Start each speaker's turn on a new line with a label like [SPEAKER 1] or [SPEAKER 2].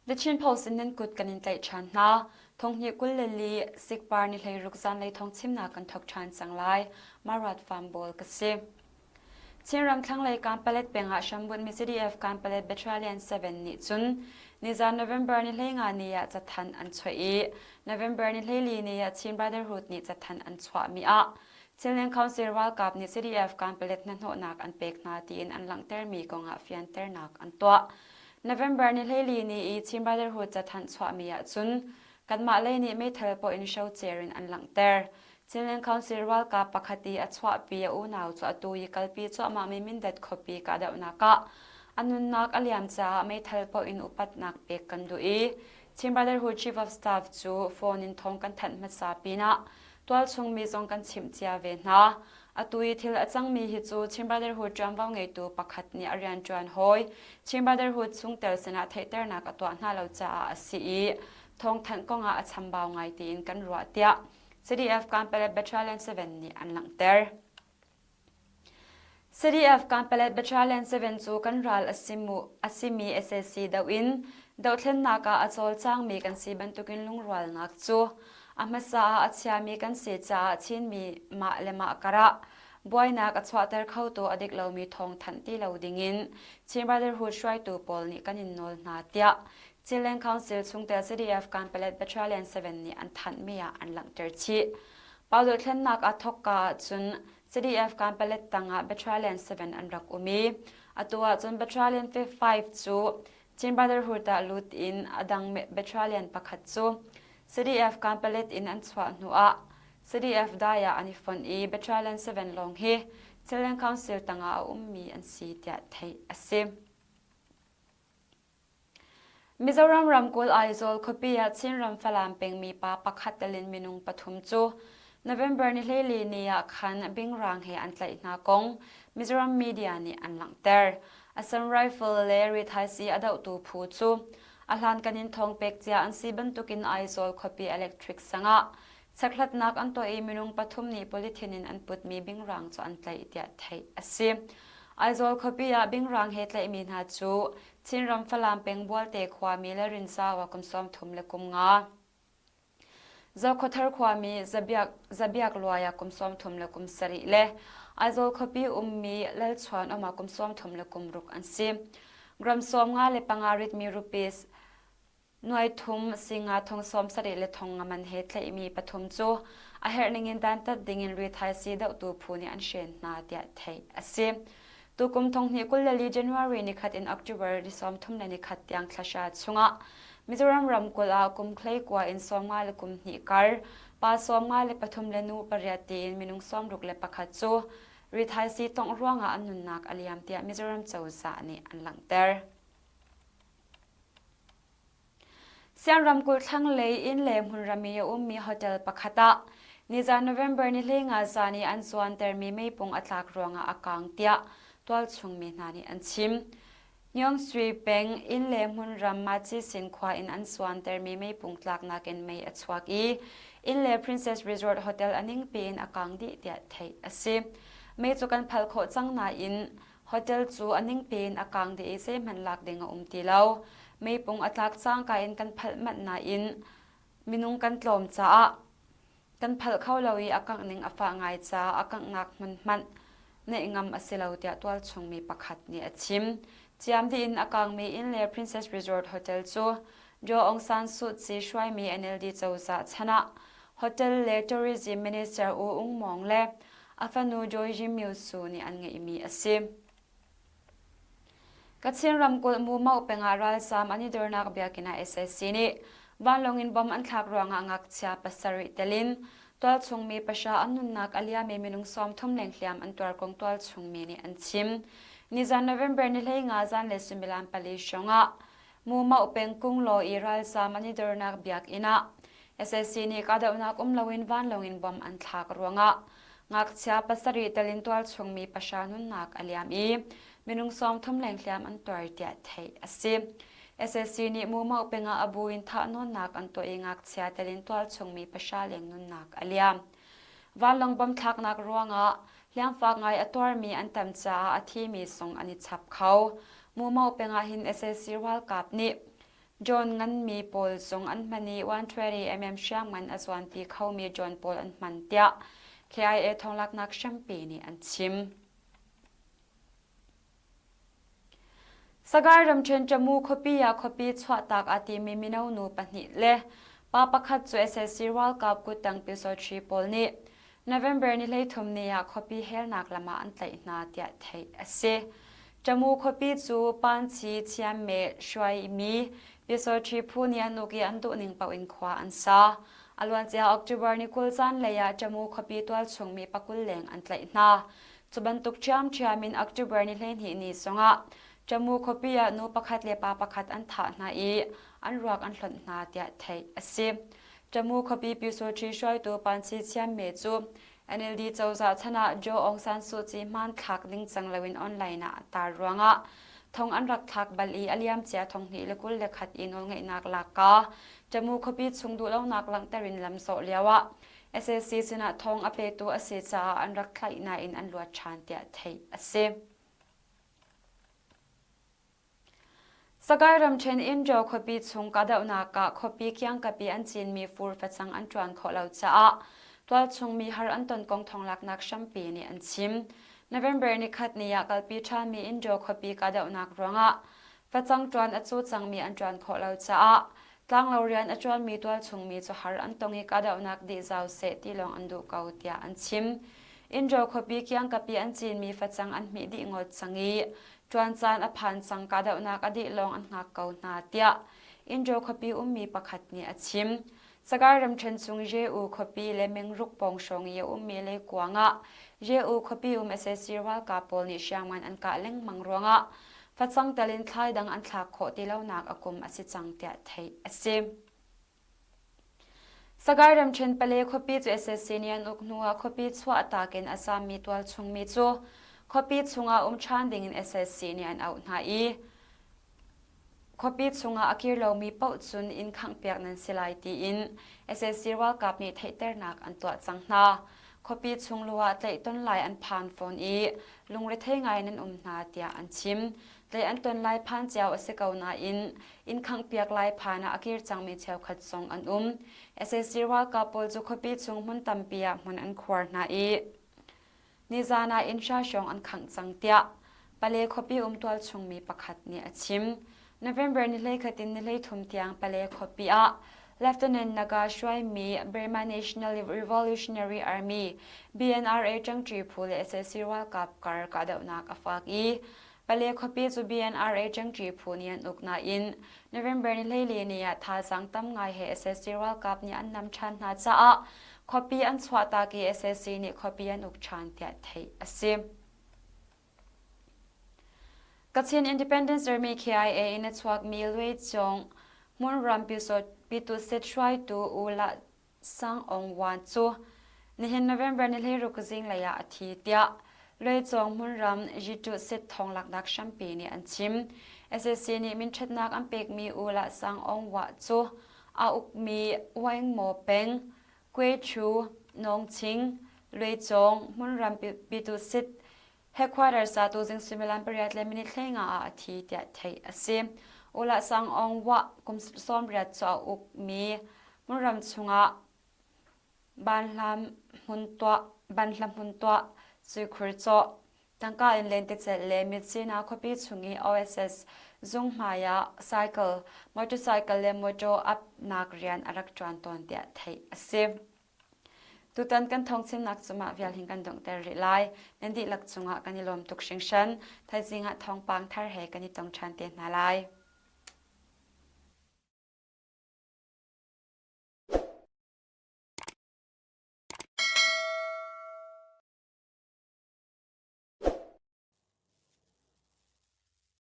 [SPEAKER 1] The Chin Post in nan kut kan in tlaih ṭhan hna. Thonghnih 22 sikpar ni 16 zanlei thawngchimnak kan thawk ṭhan cang lai. Marat Farm Bawl ka si. Chinram thlanglei Kanpalet peng ah hrambunhmi CDF Kanpalet Battalion 7 nih cun nizan November ni 15 ni ah cathanh an chuah i November ni 14 ni ah Chin Brotherhood nih cathanh an chuahmi ah Chinland Council ralkap nih CDF Kanpalet hnahnawhnak an pek hna tiin an langhtermi kong ah fianternak an tuah. November ni 14 ni i Chin Brotherhood cathanh chuahmi ah cun kanmah lei nih meithal paoh in hrocer in an langhter. Chinland Council ralkap pakhat i a chuahpi a unau cu atu i kalpi cuahmahmi Mindat khuapi kahdohnak ah a nunnak a liam caah meithal paoh in upatnak pek kan duh i Chin Brotherhood Chief of Staff cu phone in thawng kan thanh hmasa pinah tualchung mi zong kan chimh cia ve hna. Atu i thil a cangmi hi cu Chin Brotherhood ṭuanvo ngeitu pakhat nih a rianṭuan hawi Chin Brotherhood chungtel sinah theihternak a tuah hna lo caah a si i thawngthanh kongah a chambau ngai tiin kan ruah tiah CDF Kanpalet Battalion 7 nih an langhter. CDF Kanpalet Battalion 7 cu kan ral a simi sac doh in dohthlennak ah a cawlcangmi kan si bantukin lungrualnak cu a hmasa ah a chiami kan si caah Chinmi mah le mah karah buainak a chuahter khotu a dik lomi thawngthanh ti lo dingin Chin Brotherhood hruaitu pawl nih kan in nawl hna tiah Chinland Council chungtel CDF Kanpalet Battalion 7 nih an thanhmi ah an langhter chih. Pau dohthlennak aa thawkka ahcun CDF Kanpalet tangah Battalion 7 an rak um i atu ahcun Battalion 5 cu Chin Brotherhood ah lut in a dang battalion pakhat cu CDF Kanpalet in an chuah hnu ah CDF dai ah an i fonh i Battalion 7 lawng hi Chinland Council tangah a ummi an si tiah theih a si. Mizoram ramkulh Aizawl khuapi ah Chinram Falam pengmi pa pakhat tel in minung pathum cu November ni 14 ni ah khan bingrang he an tlaih hna kong Mizoram media nih an langhter. Assam Rifle le rithaisii a dohtu phu cu a hlankan in thawng pek cia an si bantukin Aizawl khuapi electric sang ah chekhlatnak an tuah i minung pathum nih polythene in an putmi bingrang cu an tlaih tiah theih a si. Aizawl khuapi ah bingrang he tlaihmi hna cu Chinram Falam peng Bualte khuami le Rinzau ah kum 33 le kum nga. Zokhawthar khuami Zabiak, Zabiak Luai ah kum 30 le kum sarih le Aizawl khuapi ummi Lalchuan um ah kum 30 le kum ruk an si. Gram 55 ritmi rupees Nuaithum singa thong 70 le thong nga man he tlaihmi pathum cu a herh ningin dantat dingin rithaisii dohtu phu nih an hren hna tiah theih a si. Tukum thonghnih 24 January nikhat in October ni 31 tiang thla chungah Mizoram ramkulh ah kum 19 in 50 le kum hnih kar pa 53 le nu pariat tiin minung 61 cu rithaisii tongh ruangah an nunnak a liam tiah Mizoram cozah nih an langhter. Sian ramkulh thlanglei inn le hmunram i a ummi hotel pakhat ah nizan November ni 15 zan i an zuantermi meipung a tlak ruangah a kaang tiah tualchung mi hna nih an chim. Nyaungsui peng inn le hmunram Macisin khua in an zuantermi meipung tlaknak in mei a chuak i inn le Princess Resort Hotel a ningpi in a kaang dih tiah theih a si. Mei cu kan phal khawh cang nain Hotel cu a ning tein a kaang dih i zeihmanh lak ding a um ti lo. Meipung a tlak cangka in kan phalh manh nain minung kan tlawm caah kan phalh kho lo i a kangh ning a fah ngai caah a kanghnak hmun hmanh neih ngam a si lo tiah tualchung mi pakhat nih a chim. Ciam dih in a kaangmi inn le Princess Resort Hotel cu Daw Aung San Suu Kyi hruaimi NLD cozah chan ah Hotel le Tourism Minister U Ung Mawng le a fanu Joy Jim Myo Su nih an ngeihmi a si. Kachin ramkulh Mumau peng ah ralzaam an i dornak biakinn ah sac nih vanlawng in bom an thlak ruangah ngakchia pasarih telin tualchung mi pahra an nunnak a liam i minung 30 leng hliam an tuar kong tualchung mi nih an chim. Nizan November ni 15 zanlei suimilam pali hrawng ah Mumau peng Kunglaw i ralzaam an i dornak biakinn ah sac nih kahdohnak um loin vanlawng in bom an thlak ruangah ngakchia pasarih tel in tualchung mi pahra nunnak a liam i minung 30 leng hliam an tuar tiah theih a si. Sac nih Mumau peng ah a bu in thahnawnnak an tuah i ngakchia tel in tualchung mi pahra leng nunnak a liam. Vanlawng bom thlaknak ruangah hliamfak ngai a tuarmi an tam caah a thimi zong an i chap kho. Mumau peng ah hin sac ralkap nih. Drone nganmi pawl zong an hman i 120mm hriamngan a zuanpi khomi drone pawl an hman tiah KIA thawnglaknak hrampi nih an chim. Sagaing ramṭhen Tamu khuapi ah khuapi chuahtak aa timi mino nu pahnih le pa pakhat cu sac ralkap kuttang pyusawṭhi pawl nih November ni 13 ni ah khuapi helnak lam ah an tlaih hna tiah theih a si. Tamu khuapi cu Panchi Chiamme hruaimi pyusawṭhi phu nih an uk i an duhning paoh in khua an sa. A luancia October ni 20 zanlei ah Tamu khuapi tualchung mi pakul leng an tlaih hna. Cu bantuk ṭhiamṭhiam in October ni 12 ni zongah Tamu khuapi ah nu pakhat le pa pakhat an thah hna i an ruak an hlonh hna tiah theih a si. Tamu khuapi Pyusawṭhi hruaitu Pansi Chiamme cu NLD cozah chan ah Joe Aung San Suu Kyi hmanthlak ningcang loin online ah a tar ruangah thong an rak thlak bal i a liamcia 2021 i nawlngeihnak lakka Tamu khuapi chung duhlonak langhter in lamzawh lioah Sac sinah thawng a petu a si caah an rak tlaih nain an luat ṭhan tiah theih a si. Sagaing ramṭhen Indaw khuapi chung kahdohnak ah khuapi kiangkapi an cinmi fur facang an ṭuan khawh lo caah tualchung mi har an ton kong thawnglaknak hrampi nih an chim. November nikhat ni ah kalpi ṭhanmi Indaw khuapi kahdohnak ruangah facang ṭuan a cu cangmi an ṭuan khawh lo caah Tlanglo rian a ṭuanmi tualchungmi cu har an tong i kahdohnak dih zau seh ti lawng an duh ko tiah an chim. Indraw khuapi kiangkapi an cinmi facang an hmih dih ngawt cang i ṭuan caan a phan cang kahdohnak a dih lawng an hngak ko hna tiah Indraw khuapi ummi pakhat nih a chim. Sagaing ramṭhen chung Ye-U khuapi le Mengruk pawng hrawng i a ummi leikuang ah Ye-U khuapi um sac ralkap pawl nih hriamngan an kah lengmang ruangah facang tel in thlai dang an thlak khawh ti lonak a kum a si cang tiah theih a si. Sagaing ramṭhen Pale khuapi cu sac nih an uk hnuah khuapi chuahtak in a zaammi tualchungmi cu khuapi chungah um ṭhan dingin sac nih an auh hna i Khuapi chungah a kir lomi paoh cun inn khanghpiak nan si lai tiin sac ralkap nih theihternak an tuah cang hna. Khuapi chung lu ah tlaih ton lai an phan fawn i lungrethei ngai nan um hna tiah an chim. Tlaih an ton lai phan cio a si ko nain inn khanghpiak lai phan ah a kir cangmi cheukhat zong an um. Sac ralkap pawl cu khuapi chung hmun tampi ah hmun an khuar hna i Nizaan ah innhra hrawng an khangh cang tiah Pale khuapi um tualchungmi pakhat nih a chim. November ni 11 in ni 13 tiang Pale khuapi ah Lieutenant Naga hruaimi Burma National Revolutionary Army BNRA ṭangṭi phu le sac ralkap kar kahdohnak a fak i Pale khuapi cu BNRA ṭangṭi phu nih an uk nain November ni 14 ni ah thazaang tam ngai he sac ralkap nih an nam ṭhan hna caah khuapi an chuahtak i sac nih khuapi an uk ṭhan tiah theih a si. Kachin Independence Army KIA in a chuakmi Lwe Cung hmunram Pyitusit hruaitu U Lah Sang Aung Wan cu nihin November ni 16 zinglei ah a thi tiah Luicawng hmunram Yitu Sit thawnglaknak hrampi nih an chim. Sac nih minṭhatnak an pekmi U Lah Sang Aung Wah cu a ukmi Waingmaw peng, Kwechu, Nawngching, Luicawng hmunram Pitu Sit headquarters ah tuzing suimilam pariat le minute 15 ah a thi tiah theih a si. Ulah Sang Aung Wah kum 80 cu a ukmi hmunram chungah banhlam hmun tuah, banhla hmun tuah, cuikhur cawh, tangka in lentecelh le Myitkyina khuapi chung i OSS zung hmai ah cycle, motorcycle le motor apnak rian a rak ṭuan tawn tiah theih a si. Tutan kan thawngchimnak cu mah vial hin kan donghter rih lai. Nan dihlak cungah kan i lawm tuk hringhran. Thaizing ah thawngpang thar he kan i tong ṭhan te hna lai.